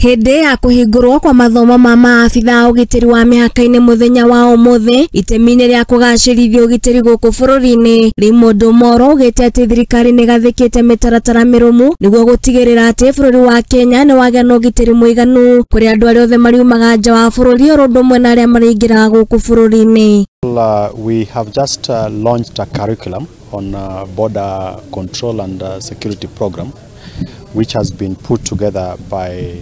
Hĩndĩ ya kũhingũrwo kwa mathomo ma maabitha a ũgitĩri wa mĩhaka-inĩ mũthenya wa ũmũthĩ itemi-inĩ rĩa kũgacĩrithia ũgitĩri gũkũ bũrũri-inĩ, Raymond Omollo augĩte atĩ thirikari nĩ ĩgathĩkĩte mĩtaratara mĩrũmu nĩguo gũtigĩrĩra atĩ bũrũri wa Kenya nĩ wagĩa na ũgitĩri mũiganu kũrĩ andũ arĩa othe mariumaga nja wa bũrũri oro ũndũ ũmwe na arĩa marĩingĩraga gũkũ bũrũri-inĩ. We have just launched a curriculum on border control and security program, which has been put together by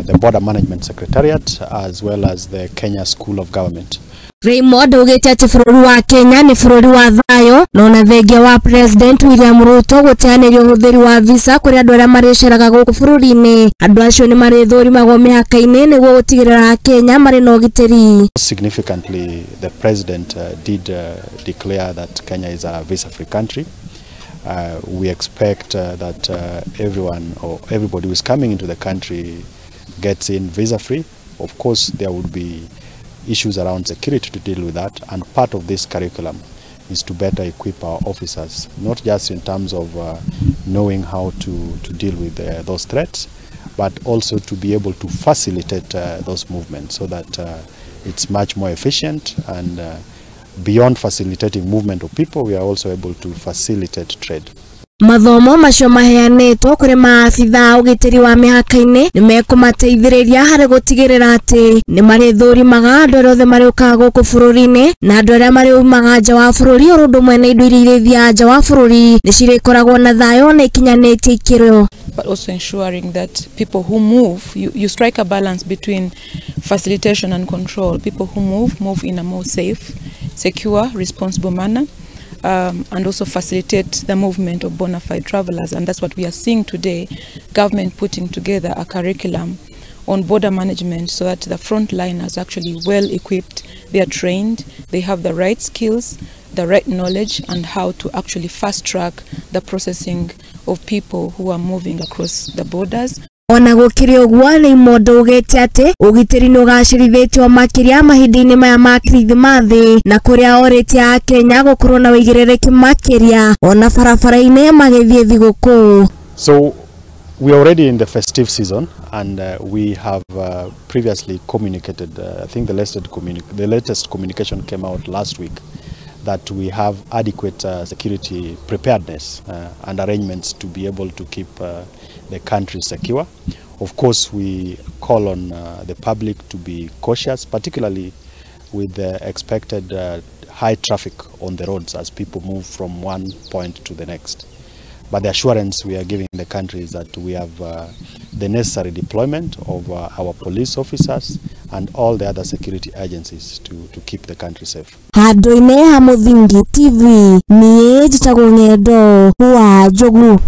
the Border Management Secretariat as well as the Kenya School of Government. Raymond augĩte atĩ bũrũri wa Kenya nĩ bũrũri wa thayũ na ona thengia wa President William Ruto gũteanĩria ũhũthĩri wa visa kũrĩ andũ arĩa marĩceraga gũkũ bũrũri-inĩ. Andũ acio nĩ marĩthũrimagwo mĩhaka-inĩ nĩguo gũtigĩrĩra Kenya marĩ na ũgitĩri. Significantly, the President did declare that Kenya is a visa-free country. We expect that everyone or everybody who is coming into the country gets in visa-free. Of course, there would be issues around security to deal with that, and part of this curriculum is to better equip our officers, not just in terms of knowing how to deal with those threats, but also to be able to facilitate those movements so that it's much more efficient, and beyond facilitating movement of people, we are also able to facilitate trade. Mathomo macio maheanĩtwo kũrĩ maabitha a ũgitĩri wa mĩhaka-inĩ nĩ mekũmateithĩrĩria harĩ gũtigĩrĩra atĩ nĩ marĩthũrimaga andũ arĩa othe marĩũkaga gũkũ bũrũri-inĩ na andũ arĩa marĩumaga nja wa bũrũri oro ũndũ ũmwe na indo iria irĩthiaga nja wa bũrũri nĩ cirĩkoragwo na thayũ na ikinyanĩtie ikĩro. But also ensuring that people who move, you strike a balance between facilitation and control. People who move, move in a more safe, secure, responsible manner. And also facilitate the movement of bona fide travelers. And that's what we are seeing today, government putting together a curriculum on border management so that the frontliners are actually well equipped, they are trained, they have the right skills, the right knowledge, and how to actually fast track the processing of people who are moving across the borders. Ona gũkĩrĩ ũguo, Raymond augĩte atĩ ũgitĩri nĩ ũgacĩrithĩtio makĩria mahinda-inĩ maya ma Kirithimathi na kũrĩa orĩtie Akenya gũkorwo na ũigĩrĩrĩki makĩria ona barabara-inĩ magĩthiĩ thigũkũ. So we are already in the festive season, and we have previously communicated, I think the latest communication came out last week, that we have adequate security preparedness and arrangements to be able to keep the country secure. Of course, we call on the public to be cautious, particularly with the expected high traffic on the roads as people move from one point to the next. But the assurance we are giving the country is that we have the necessary deployment of our police officers and all the other security agencies to keep the country safe. Handũ-inĩ ha Mũthingi TV, niĩ njĩtagwo Ng'endo wa Njogu.